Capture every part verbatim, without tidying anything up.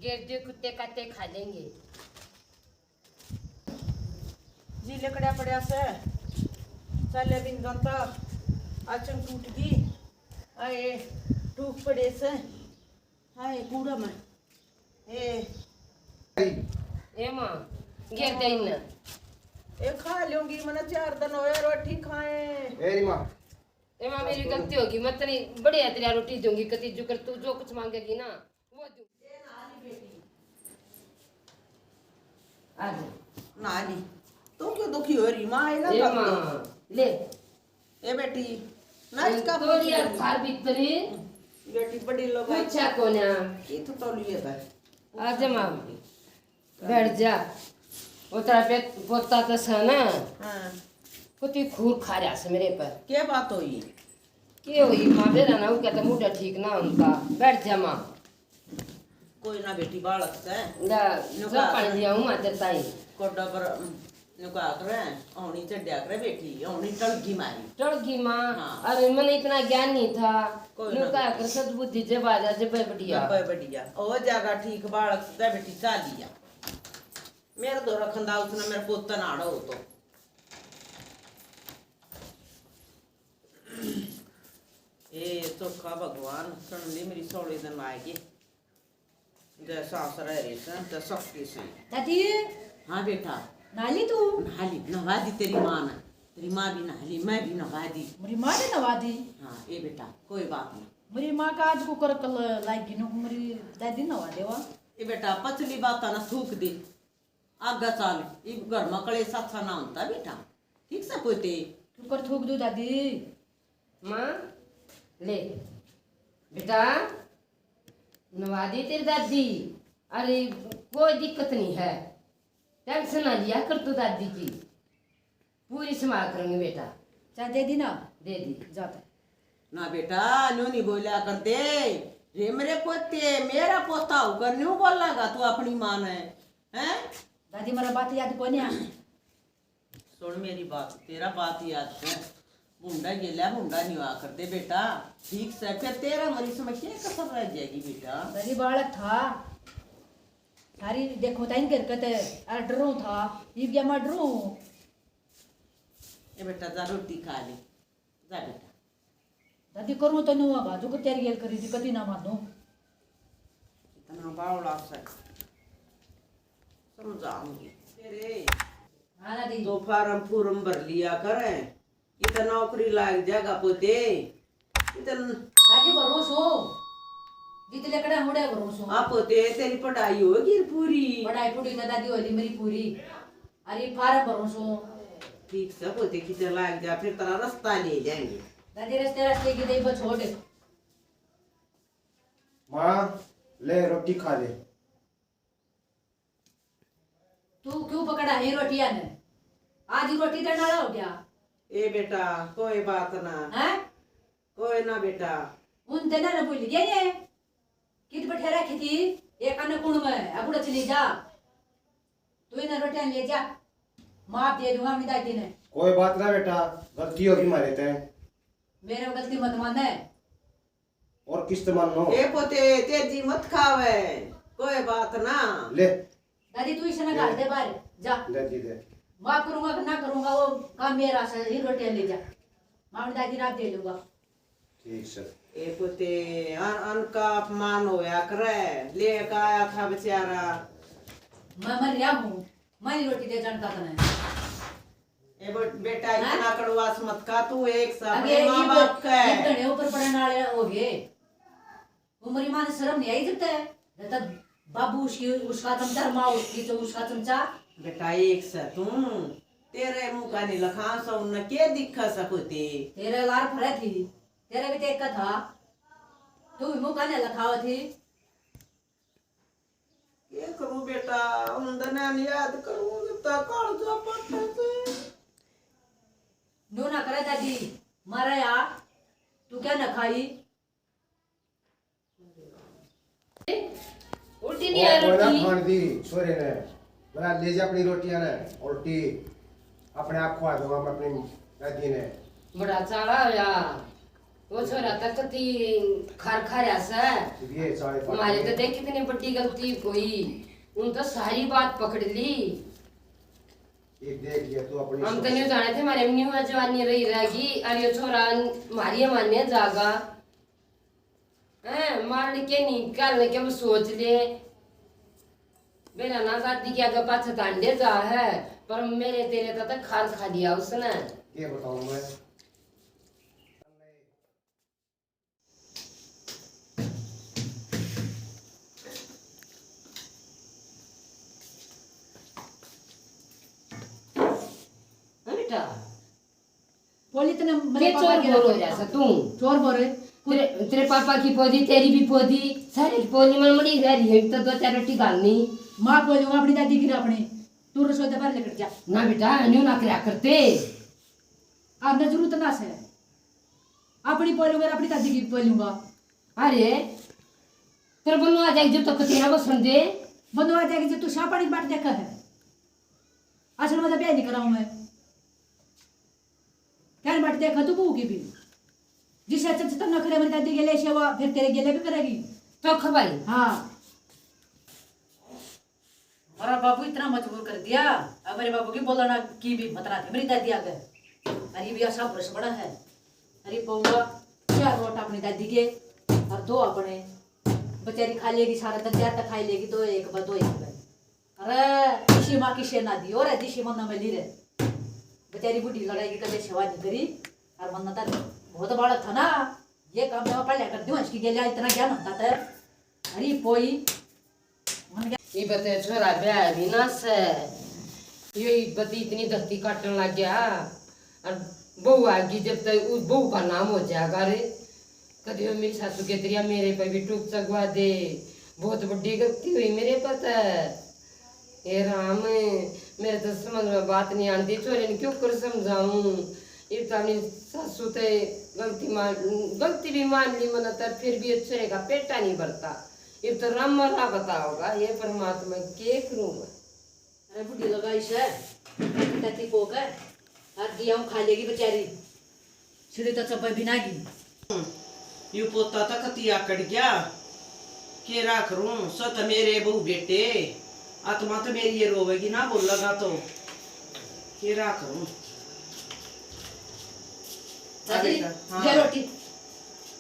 गेर दे, कुत्ते काते खा लेंगे। जी लकड़ा पड़ा से, चाले बिन जाता, आचन टूट गई। आए टूक पड़े से, आए कूड़ा में। ए ए माँ, गेर दे इन्ना। ए खा लूंगी, मैंने चार दिन होए रोटी खाए। ए री माँ। ए माँ, मेरी गलती होगी, मैं तनी बढ़िया तेरी रोटी दूंगी, कति जुकर तू जो कुछ मांगेगी ना, वो दूंगी। आ जा। ना ली। तू क्यों दुखी हो रही माँ? ए ना ए कर माँ, दे। ले। ए बेटी, नाच का तो पूछ यार ले। थार भीतरी बेटी बड़ी लोग आई। पूछा कोन्या। की तू तो लिए था? आ जा माँ, बैठ जा। वो तेरा पे पोता तो सा ना। हाँ। कुत्ती खूर खा रहा से मेरे पर। क्या बात हुई? के होई माँ, बेरा ना, उनका तो मुंडा ठीक ना उनका। बैठ जा माँ। कोई ना बेटी, बालक से। ला, नुका जो पानी कर। दिया हूँ माँ तेरे ताई। कोडा पर, नुका करे, औनी चढ़िया करे बेटी, औनी टलगी मारी। टलगी माँ। हाँ। अरे, मैंने इतना ज्ञान नहीं था। कोई ना नुका बेटी। कर सद्बुद्धि जब आ जा, जब बढ़िया। जब बढ़िया। ओ ज्यादा ठीक बालक से बेटी, चा लिया। मेरे दो रखंदा उसने मेरे पोतन आड़ो हो तो। ए चोखा भगवान, सुन ली मेरी सौली दिन आएगी। जय सास रह रही से, जय सखी से। दादी। हाँ बेटा। नहा ली तू? नहा ली, नहा दी तेरी माँ ने। तेरी माँ भी नहा ली, मैं भी नहा दी। मेरी माँ ने नहा दी? हाँ, ए बेटा, कोई बात नहीं। मेरी माँ का आज को कर कल लाग गई नो, मेरी दादी नहा देवा। ए बेटा, पचली बात ना थूक दे। आगे चाल, इब घर में कलेश अच्छा ना होता बेटा। ठीक से पोते। क्यों कर थूक दू दादी? माँ, ले बेटा, नवा दी तेरी दादी। अरे, कोई दिक्कत नहीं है, टेंशन ना लिया कर तू दादी की, पूरी संभाल करूंगी बेटा। चाय दे दी ना? दे दी। जाता। ना बेटा, न्यू नहीं बोला कर दे। रे मेरे पोते, मेरा पोता होकर न्यू बोलेगा तू अपनी माँ ने, हैं? दादी, मेरा बात याद कोन्या। सुन मेरी बात, तेरा बात याद है। भूंडा गेल्या भूंडा नहीं हुआ कर दे बेटा। ठीक से, फिर तेरा मरीज में क्या कसर रह जाएगी बेटा? दादी, बालक था, सारी देखो ताई घर का ते, और डरो था, ये भी मैं डरो। ए बेटा, जा रोटी खा ले, जा बेटा। दादी, करूँ तो न्यू होगा, जो को तेरी गेल करी थी, कदी ना मानू। इतना बावला से समझाऊंगी तेरे। हाँ दादी। तो फार्म फूर्म भर लिया कर, इतना नौकरी लाग जाएगा पोते। इतन दादी, भरोसो जित लकड़ा मुड़े भरोसो। आप पोते, तेरी पढ़ाई होगी पूरी? पढ़ाई पूरी तो दादी होली मेरी पूरी। अरे फार्म भरोसो। ठीक से पोते, किते लाग जा, फिर तेरा रास्ता ले जाएंगे। दादी, रास्ते रास्ते की दे छोड़। माँ, ले रोटी खा ले। तू क्यों पकड़ा है रोटियां ने? आज ही रोटी देने वाला हो गया। ए बेटा, कोई बात ना। हैं? कोई ना बेटा। उन दिन ने भूल गया ये। कित बैठे रखी थी? एक अन्नपूर्ण में, अब उड़ा चली जा। तू इन्हें रोटियां ले जा। माफ दे दूंगा अपनी दादी ने। कोई बात ना बेटा, गलती होगी मारे ते। मेरे गलती मत माने। और किस्त मान लो। ए पोते, तेजी मत खावे, कोई बात ना। ले। दादी, तू इसे ना घाल दे बाहर, जा। दादी दे। माफ करूंगा कि ना करूंगा, वो काम मेरा से, ही रोटियां ले जा। मामू दादी रात दे लूंगा। ठीक सर। ए पोते, अन, अन का अपमान होया करे, लेके आया था बेचारा। मैं मर रहा हूँ, मैं ही रोटी दे जानता था मैं। ए बे-, बेटा, हाँ? इतना कड़वास मत खा तू, एक सा अबे, अपने माँ ये बाप बो-, का ये है। घणे ऊपर पड़ने वाले हो गए। वो मेरी माँ ने शर्म नहीं आई जब तक, जब तक बाबू उसकी, उसका चमचा और माँ उसकी तो उसका चमचा। बेटा, एक सा तू, तेरे मुंह का नहीं लखा सा, उन्हें के दिखा सको ते? तेरे लार फरे थी, तेरे भी देखा था, तू भी मुंह का नहीं लखावा थी। के करूं बेटा, उन दना ने याद करूं, जितना कालजा फटे से। नो ना करे दादी, मारा या, तू क्या ना खाई? उल्टी नहीं आ कोई ना रोटी। खान दी छोरे ने, बना ले जा अपनी रोटियां ने, उल्टी अपने आप खवा दूंगा मैं अपनी दादी ने। बड़ा चाला होया। वो छोरा तो कती खार खा रहा सै। ये साढ़े पाँच हमारे तो देख कितनी बड़ी गलती हुई, उन तो सारी बात पकड़ ली। ये देख लिया तू अपनी हम तो समझ। नहीं जाने थे, हमारे में न्यू जवानी रही रहेगी, और ये छोरा मारिए मारने जागा। हैं, मारने के नहीं, करने के हम सोच ले। बेरा ना दादी के आगे पाछे तांडे जा है, पर मेरे तेरे तो, तो खार खा लिया उसने। ये बताऊं मैं। हाँ बेटा। बोली तने मेरे के पापा चोर के बोर हो रखा। रहा था तू? चोर बोर है। तेरे, तेरे पापा की पोदी, तेरी भी पोदी, सारे की पोदी मन मरी जा रही है, तो दो चार रोटी घालनी। माँ बोलूंगा अपनी दादी की अपनी, तू रसोई दे बाहर लेकर जा। ना बेटा, न्यू ना करया करते। अब ना जरूरत ना से। अपनी बोलूंगा, अपनी दादी की बोलूंगा। अरे, तेरे बन्नू आ जाएगी जब तो कतेरा बसन दे। बन्नू आ जाएगी जब तू शाह पानी बाट देखा है। असल में तो ब्याह नहीं कराऊं मैं। क्या बाट देखा तू बहू की भी। जिसे अच्छा अच्छा नखरे मेरी दादी के लिए सेवा, फिर तेरे गेले भी करेगी। तो खबाई। हाँ। अरे बाबू इतना मजबूर कर दिया, अब मेरे बाबू की बोलना की भी हिम्मत ना थी मेरी दादी आगे। अरे भी ऐसा फर्श बड़ा है। अरे पौवा, चार रोट अपनी दादी के और दो अपने। बेचारी खा लेगी सारा दंदिया तो खाई लेगी, दो एक ब-, दो एक ब-। अरे इसी माँ की सेना दी और है, जिसी मन में ली रे। बेचारी बूढ़ी लड़ाई की कदे सेवा नहीं करी। और मन तो बहुत बालक था ना, ये काम तो मैं पहले कर दूं, इसकी गेलिया इतना ज्ञान होता था। अरे पोई, ये बते छोरा ब्याह भी ना से, ये बती इतनी धरती काटन लग गया। और बहू आगी जब तक उस बहू का नाम हो जाएगा रे। कदी वो मेरी सासू के तरिया मेरे पे भी टूक चगवा दे, बहुत बड़ी गलती हुई मेरे पे तो। हे राम, मेरे तो समझ में बात नहीं आती, छोरे ने क्यों कर समझाऊं। इब तो अपनी सासू ते गलती मान, गलती भी मान ली मैंने, तो फिर भी छोरे का पेटा नहीं भरता। इब तो राम मरा बताओगा, ये परमात्मा के करूंगा। अरे बूढ़ी लगाई से, तती पोक है, और दिया खा लेगी बेचारी। सीढ़ी तो चप्पे बिना की। यू पोता तो कती आकड़ गया, के राख रूं, सत मेरे बहू बेटे, आत्मा तो मेरी ये रोवेगी ना बोलेगा तो, के राख रूं। आ दादी, बेटा, हाँ। ले रोटी।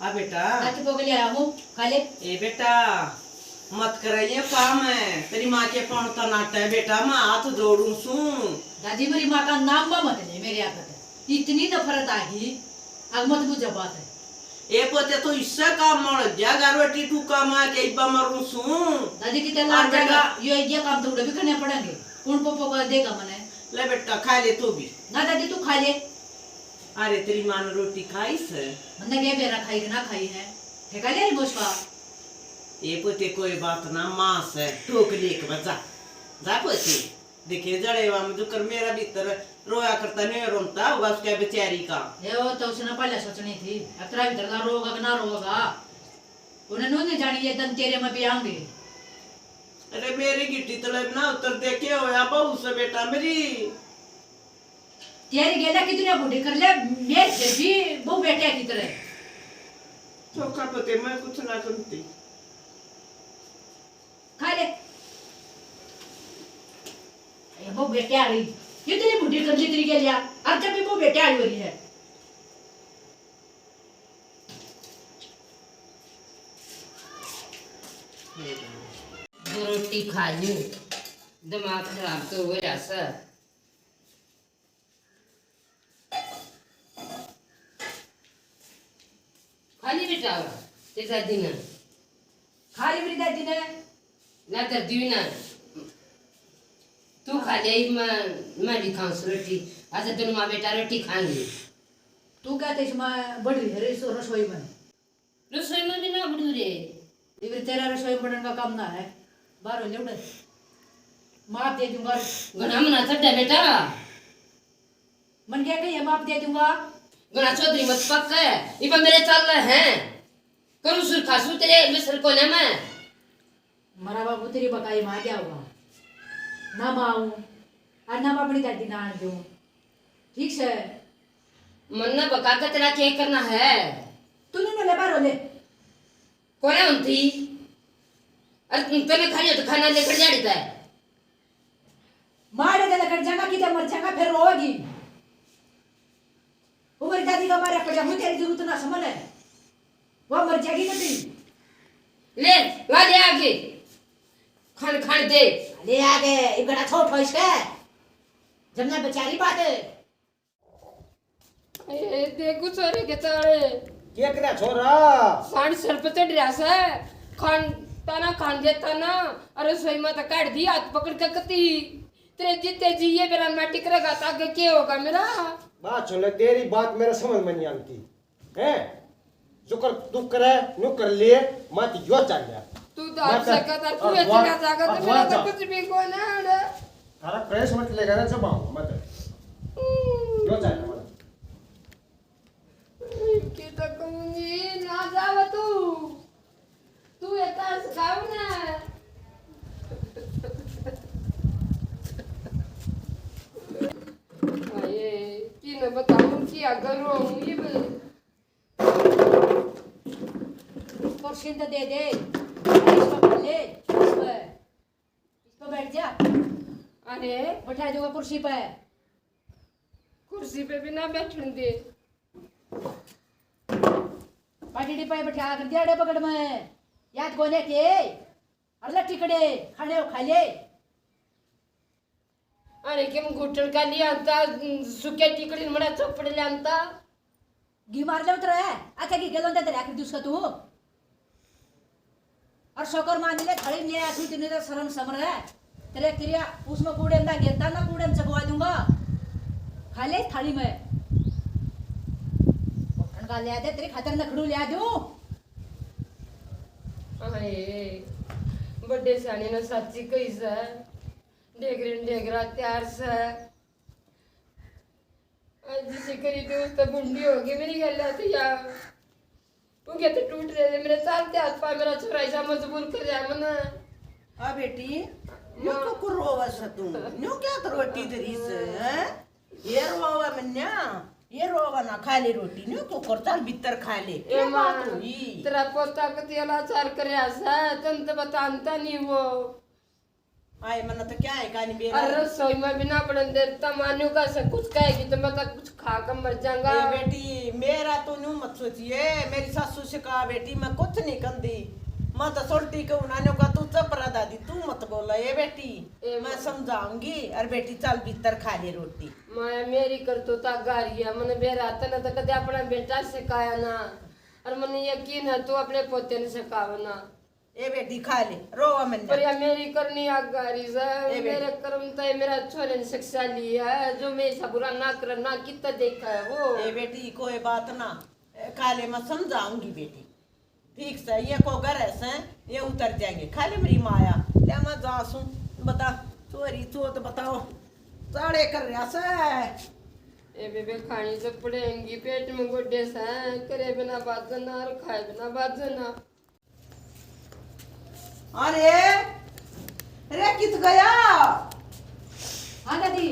आ बेटा। ताकि पोक ले आया हूँ, खा ले। ए बेटा, मत करे ये काम है। तेरी माँ के पाँव तनाटे बेटा, मैं हाथ जोड़ू सूं। दादी, मेरी माँ का नाम में मत ले मेरे आगे। इतनी नफरत आ गई, अब मत बुझा बात है। ए पोते तो इससे काम मल गया, घर रोटी टूका मार के इब्बा मरू सूं। दादी, कितने और लाग बेटा जाएगा? यो, ये काम तो उड़े भी करने पड़ेंगे। कौन पोपो का देगा मने? ले बेटा, खा ले तू भी। ना दादी, तू खा ले। अरे, तेरी माँ ने रोटी खाई से? मन्ने के बेरा खाई के ना खाई है। ठेका ले रे बोसवा। ए पोते, कोई बात ना, माँ से टोक ले एक बजा। जा पोते। देखे जड़े वाम जुकर मेरा भीतर रोया करता, नहीं रोता होगा उसके बेचारी का। ये वो तो उसने पहले सोचनी थी। अब तेरा भीतर का रोगा कि ना रोगा? उन्हें न्यू नहीं जानी ये दन तेरे में भी आऊंगी। अरे, मेरी गिट्टी तले ना उतर दे, के होया बहू से बेटा मेरी? तेरी गेला कितने बूढ़े कर ले, मैं फिर भी बहू बेटे की तरह। चोखा पते मैं कुछ ना करती। खा ले। ये बहू बेटे आ रही, कितनी बूढ़ी कर ली तेरी गेलिया, और जब भी बहू बेटे आ रही है। दो रोटी खा ली, दिमाग खराब तो हो रहा सर। खा ली बेटा, तेरी दादी ने। खा ली मेरी दादी ने। ना दर्दी भी ना। तू खा ले, मैं, मैं भी खाऊं सु रोटी। अच्छा, दोनों माँ बेटा रोटी खाएंगे। तू कहते इसमें बढ़ रही है रसो-, रसोई में। रसोई में भी ना बढ़ू रे। इधर तेरा रसोई में बढ़ने का काम ना है, बाहर हो ले उड़े। माफ दे दूंगा। घना मना चढ़ा बेटा। मन क्या कही है, माफ दे दूंगा। घना चौधरी मत पक है, इबा मेरे चाल रहे हैं। करूँ सुर खासू तेरे, मैं सर को ना मैं। मरा बाबू तेरी बकाई मां क्या हुआ? ना मां आऊं, और ना मैं अपनी दादी ना आन दूं। ठीक से? मन्ने बका के तेरा के करना है? बाहर हो ले। कोने होती? अरे तने खानी हो तो खाना लेकर जाड़ी पे। मारे दे लकड़ जाना कि मर जाना फिर रोवेगी। वो मेरी दादी का मारे पड़ा, मुझे तेरी जरूरत ना समझ है। वो मर जाएगी ना तेरी। ले, ला दे आगे। खान खान दे। ले आगे, इबड़ा छोट हो इसके। जब ना बेचारी बात है। ए, देखो सारे के ताले। के करे छोरा? साण सर पे चढ़ रहा से। खान ताना खान देता ना। अरे सोई माता काट दी हाथ पकड़ के कती। तेरे जीते जी ये बेरा मैं टिक रहा था कि क्या होगा मेरा? बात सुन ले, तेरी बात मेरे समझ में नहीं आती। हैं? जो कर तू करे, न्यू कर ले, मत यो चल जा। तू तो मत आपसे कहता, तू और ये वाह, चला जाएगा और तो वाह मेरा तो जा। कुछ भी को ना रे। थारा प्रेस मत लेगा ना, जब आऊंगा, मत। हम्म। यो चल जा, मत। की तो कहूंगी, ना जावे तू। तू एक तार सिखाओ ना। हाय, की न बताऊं, की अगर रोऊं ये बे। कुर्सी तो दे दे। इसको खा ले, इस पे। इस पे बैठ जा। अरे। बैठा दूंगा कुर्सी पे। कुर्सी पे भी ना बैठन दे। पाटीडी पे बैठा कर दिया पकड़ में। याद कोने के? अरे टिकड़े, खाने हो खा ले। अरे के मैं घुटन का लिया था, सुखे टिकड़ी मड़ा चौपड़ लिया था। घी मार ले उतरा है, अच्छा घी गलों दे रख दूसका तू। और शोकर मान ले, थाली ले आती तूने तो शर्म समर है। तेरे क्रिया उसमें कूड़े में गेंदा ना कूड़े में चबवा दूंगा। खा ले थाली में। उठन का ले आ दे, तेरे खातर नखड़ू ले आ दूं। अरे, बड्डे सियाने ने साची कही सै, डेगरे ने डेगरा तैयार सै। आज जिसे करी दोस्त बुंडी होगी मेरी गल है तो यार। तू कहते टूट रहे थे मेरे चालते हाथ पा, मेरा छोरा ऐसा मजबूर कर रहा है मना। आ बेटी, न्यू माँ। क्यों कर रोवा से तू? न्यू क्या तो रोटी धरी से, हैं? ये रोवा मन्या, ये रोवा ना, खा ले रोटी, न्यू क्यों कर, चल भीतर खा ले। ए क्या माँ, बात हुई? तेरा पोता कति अलाचार कर रहा है, तन तो बतानता नहीं वो। आए, मन्ने तो क्या है, कानी बेरा। अरे रसोई में भी ना पड़न देता, मान्यो का से कुछ कहेगी तो मैं तो कुछ खा के मर जाऊंगा। ए बेटी, मेरा तो न्यू मत सोचिए, मेरी सासू से कहा बेटी, मैं कुछ नहीं कहती, मैं तो सोल्टी कहूँ ना, न्यू का तू चुप रह दादी, तू मत बोला। ए बेटी, ए मैं माँ। समझाऊंगी। अरे बेटी, चल भीतर खा ले रोटी। माया मेरी कर तो ता गारी है, मैंने बेरा तने तो कदे अपना बेटा सिखाया ना, और मैंने यकीन है तू अपने पोते ने सिखावे ना। ए बेटी, खा ले, रोवा मन्ने। पर या मेरी करनी आगारी से, ए बेटी। मेरे कर्म तय मेरा छोरे ने शिक्षा ली है, जो मैं ऐसा बुरा ना कर, ना कितना देखा है वो। ए बेटी, कोई बात ना, ए, खा ले, मैं समझाऊंगी बेटी। ठीक से, ये को घर है से, ये उतर जाएंगे। खा ले मेरी माया, ले मैं जा सूं, बता, चोरी चोत बताओ, साड़े कर रहा से। ए बेबे, खानी तो पड़ेंगी, पेट में गोडे से, करे बिना बाजना और खाए बिना बाजना। अरे, अरे, कित गया? हाँ, दादी।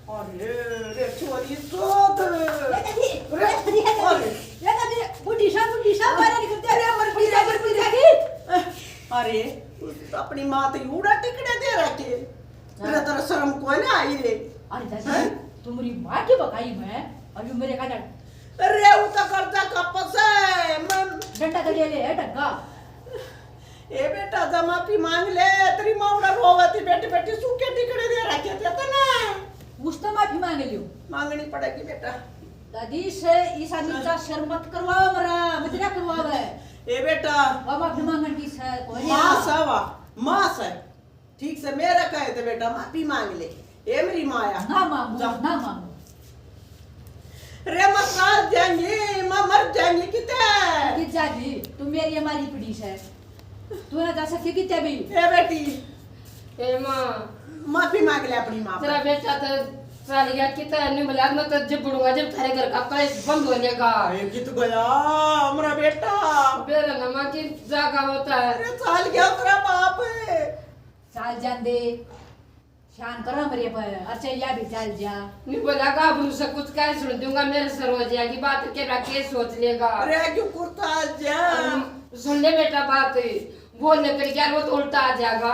अरे, रे, छोरी चोद। ए, दादी, अरे, ए, दादी, अरे। ए, दादी, बुढ़ी सा, बुढ़ी सा, हाँ। बाहर निकलते अरे, हैं। मर गई, मर गई, दादी। अरे, अपनी माँ तो उड़ा टिकड़े दे रखे। हाँ। तेरा, तेरा शर्म कोई ना आई रे। अरे दादी, हैं? तू मेरी माँ की बकाई में, और यू मेरे का डर। अरे, वो तो करता कपस है, मैं डंडा तो ले ले, है डग्गा। ए बेटा, जा माफी मांग ले, तेरी माँ उड़ा रोवती बैठी बैठी सूखे टिकड़े दे रखे थे तो ना। उस तो माफी मांग लियो। मांगनी पड़ेगी बेटा। दादी से इस आदमी का शर्म मत करवाओ मरा, मत ना करवावे। ए बेटा। वा माफी मांगन की से, कोई नहीं। माँ सा वा, माँ से। ठीक से मेरा कहे थे बेटा, माफी मांग ले। ए मेरी माया। ना मांगू, जा। ना मांगू। रे मैं मर जाएंगी, मैं मर जाएंगी किते। कि जागी, तू मेरी हमारी पड़ी से। तू ना जा सकती किते भी। ए बेटी। ए माँ। माफी मांग ले अपनी माँ तेरा से। बेटा तो चल गया किते, नहीं मिला ना तो जब बुढ़ूंगा जब थारे घर का कलेश बंद हो जाएगा। ए कित गया हमारा बेटा। बेरा नमा की जागा होता है। अरे चल गया तेरा बाप। चाल जांदे, ध्यान करो मेरे पर, और चलिया भी चल जा। नहीं बोला, गाबरू से कुछ कह सुन दूंगा, मेरे से रो जाएगी बात, के के सोच लेगा। अरे क्यों कुर्ता जा? सुन ले बेटा बात, बोल ले कर क्या, वो तो उल्टा आ जाएगा।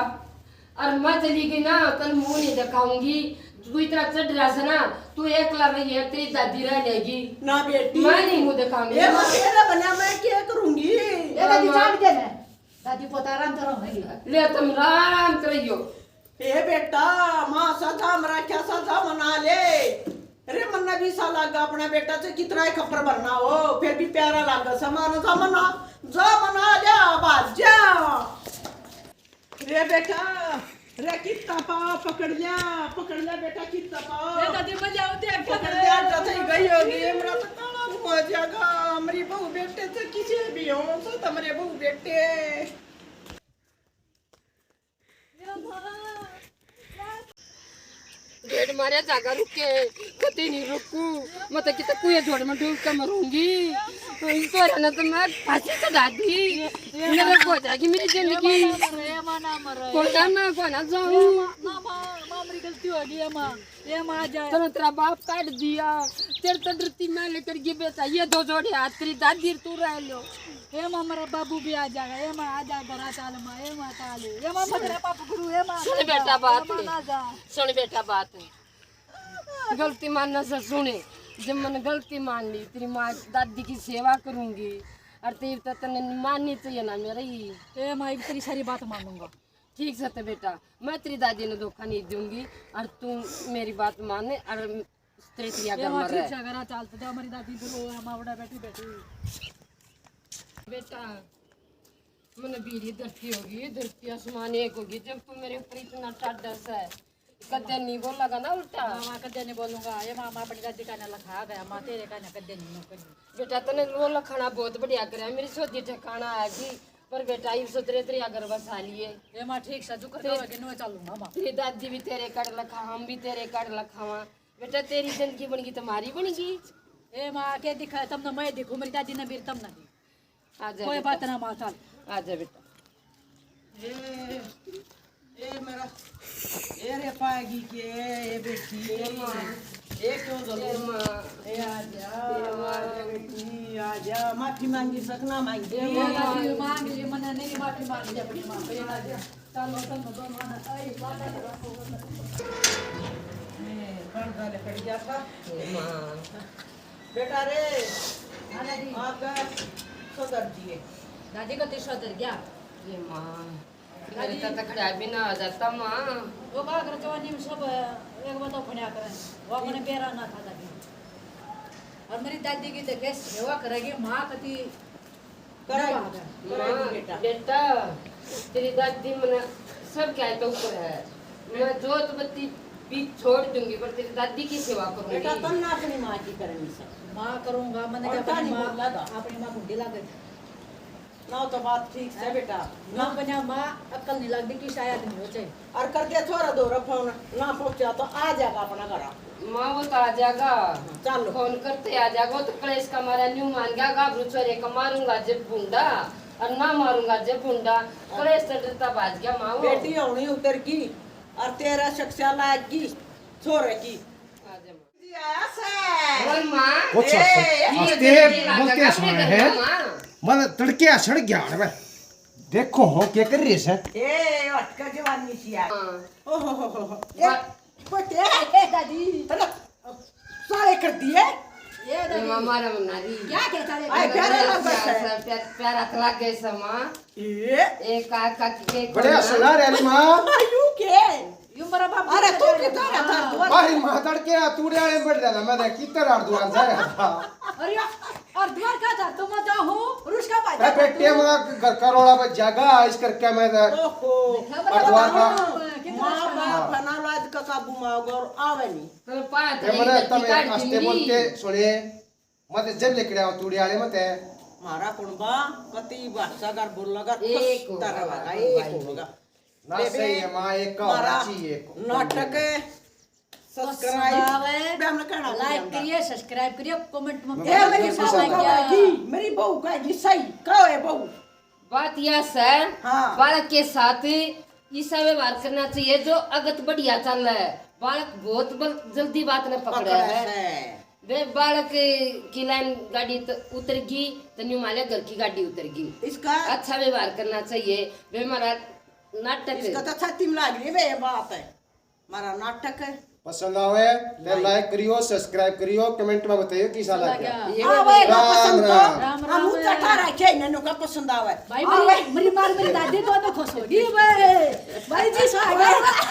और मैं चली गई ना, तन मुंह नहीं दिखाऊंगी। तू इतना चढ़ रहा है ना, तू एकला रही है, तेरी दादी रह लेगी। ना बेटी। मैं नहीं मुंह दिखाऊंगी। ये मैं तेरा बना, मैं क्या करूंगी? ये दादी माँ। चाट दे ना। दादी पोता आराम करो भाई। ले तुम आराम करियो। ए बेटा, माँ सजा मरा क्या सजा मना ले। अरे मन्ना भी सा लागा अपना बेटा से कितना ही खप्पर भरना हो, फिर भी प्यारा लागा। समान सजा मना, जा मना जा, बाज जा। रे बेटा, रे कित्ता पाओ, पकड़ लिया, पकड़ लिया बेटा, कित्ता पाओ। ये दादी मजा आते हैं, पकड़ लिया, तो सही गई होगी। हमरा तो काला मुंह आ जाएगा। हमरी बहू बेटे से किसी भी हो, सो तो हमरे बहू बेटे। गेट मारे जागा रुके, कती नहीं रुकू। मैं तो कितना कुएं झोड़ में डूब के मरूंगी। तो इनको रहना तो मैं फांसी चढ़ा दी। मेरे को हो जाएगी मेरी जिंदगी। ये माँ ना मरे। कोना ना, कोना जाऊं। माँ, माँ, माँ, मेरी गलती हो गई है माँ। ये माँ आ जाए। तने तेरा बाप काट दिया। तेरे तो डरती मैं लेकर ये बेटा, ये दो जोड़े हाथ तेरी दादी तू रह लो। ए माँ, मेरा बाबू भी आ जाएगा। ए माँ, आ जा, घर आ, चाल माँ। ए माँ, चाल। ए माँ, सुन। मेरा पाप गुरु। ए माँ, सुन ना बेटा जा। बात। ए माँ, ना जा। सुन बेटा बात। गलती मानने से सुने, जब मैंने गलती मान ली, तेरी माँ दादी की सेवा करूंगी। और तेरी तो तने माननी चाहिए ना मेरी। ए माँ, तेरी सारी बात मानूंगा। ठीक से तो बेटा, मैं तेरी दादी ने धोखा नहीं दूंगी। और तू मेरी बात मान और तेरे तेरी ये अगर माँ मरे। ठीक से घर आ, चाल तो जा, हमारी दादी फिर वो हम आवड़ा बैठी बैठी। बेटा, मैंने बीरी धरती होगी, धरती आसमान एक होगी, जब तू मेरे ऊपर इतना टाडर से कदे नहीं बोलेगा ना उल्टा। माँ, माँ कदे नहीं बोलूंगा। ये माँ, माँ अपनी दादी का ना लखा गया, माँ तेरे का ना कदे नहीं नौकरी। बेटा, तने वो लखाना बहुत बढ़िया करे, मेरी सोदी ठिकाना आ गई। पर बेटा, इब सो तेरे तेरी अगर बसा लिए। ये माँ ठीक से जुकर तेरे करोगे, नो चलूंगा माँ। तेरी दादी भी तेरे कड़ लखा, हम भी तेरे कड़ लखावा। बेटा, तेरी जिंदगी बन गई, तुम्हारी बन गई। ए माँ, के दिखा, तमने मैं देखो, मेरी दादी ने मेरी तमने दी। आजा कोई बेटा। बात ना माँ, चल। आजा बेटा। ए, ए मेरा, ए रे पाएगी के, ए बेटी। ए माँ। ए क्यों जलू? ए माँ। ए आजा, ए माँ। आजा बेटी, आजा। माफी मांगी सकना मांगी। ए माँ, माफी मांग ले, मने नहीं माफी मांग ले अपनी माँ को। ए आजा। चलो, चलो, दो माँ, ए, बात है। ए, कण जाने पड़ गया था। ए माँ। बेटा रे, हाँ दादी। आपका सुधर जिए। दादी का तो सुधर गया। ये माँ, मेरे दादी। तक खड़ा भी ना आ जाता माँ। वो का कर जवानी में सब एक बात अपने आ करें। वो अपने बेरा ना था दादी। और मेरी दादी की देखे सेवा करेगी माँ कती करेगी, माँ, करेगी बेटा। बेटा, तेरी दादी मना सब क्या तो ऊपर है। मैं जोत बत्ती भी छोड़ दूंगी, पर तेरी दादी की सेवा करूंगी। बेटा, तन्ने अपनी माँ की करनी सब। माँ करूंगा, मैंने और कहा अपनी कहानी माँ, बोल रहा था। अपनी माँ बुढ़ी लग गई। ना तो बात ठीक से बेटा। ना बना माँ, अक्ल नहीं लगती, किस आया नहीं हो चाहे। और कर दिया छोरा दो फोन, ना पहुंचा तो आ जाएगा अपना घर। माँ, वो तो आ जाएगा। चल। फोन करते आ जाएगा, वो तो कलेश का मारा न्यू मान गया, गाबरू छोरे का मारूंगा जब भूंडा, और ना मारूंगा जब भूंडा। कलेश से डरता भाज गया माँ वो। बेटी होनी उतर की, और तेरा शिक्षा लाग गई छोरे की। आ जा माँ। जी आया से। बोल माँ। कुछ ए, आस्ते, ये आस्ते ये बोलते सुना है। माँ। मन तड़के सड़ गया ना बे। देखो हो, क्या कर रही है? ए, अटका जवानी सी आ। हाँ। ओ हो हो हो हो। ए, बा- कोई तेरे ए, दादी। तने साले कर दिए। ए, दादी। माँ, मारा मना दी। क्या कहता रे? आए, प्यारा लग रहा है। प्या-, प्यारा तो लग गए से, माँ। ए। ए, का, का, के बढ़िया करना? सुना रे माँ। यू के? यू मेरा बाप अरे, तू किधर है? बाहर माँ तड़के आ, तू रे आए बढ़ जाना, मैं देख किधर आड़ दुआर जा रहा था। अरे, और द्वार का था? तुम जाओ हो, रुस का भाई ए, था बेटे, तू। माँ घर का रोला बज जाएगा, इस करके मैं तो ओहो। देखा और द्वार का हाँ, कितना माँ अच्छा। बाप बना लो, आज का काबू में आओगे और आवे नहीं। चलो, पाया ए, तो मने एक तमे काट आस्ते दिंगी। बोलते सुने, मत जब लेके आओ तूड़े आले मत है। मारा कुणबा, कती भाषा कर बोल लगा, एक फस होगा तरह भाई, लगा, एक भाई। होगा। ना बेबे, सही है, माँ, एक का होना मारा चाहिए, एक नाटक है। Subscribe। पसंद आवे, बे, हमने कहना like नहीं करिए, subscribe करिए, comment में ए, मेरी बहू कहेगी, मेरी बहू कहेगी, सही, कहो ए बहू। बात यह है, हाँ। बालक के साथ इसा व्यवहार करना चाहिए जो अगत बढ़िया चल रहा है। बालक बहुत बल-, जल्दी बात ने पकड़े है। वे बालक की लाइन गाड़ी त-, उतर गई तो न्यू माले घर की गाड़ी उतर गई। इसका अच्छा व्यवहार करना चाहिए। वे हमारा नाटक इसका तो छाती में लाग रही है, ये बात है। हमारा नाटक है। पसंद आवे तो लाइक करियो, सब्सक्राइब करियो, कमेंट में बताइयो किसा लग गया। ये आवे ना राम पसंद तो राम। राम हम राम। चटा रखे इन्हें का पसंद आवे। भाई आवे। मेरी, मेरी मार मेरी दादी तो तो खुश हो गई। भाई जी स्वागत।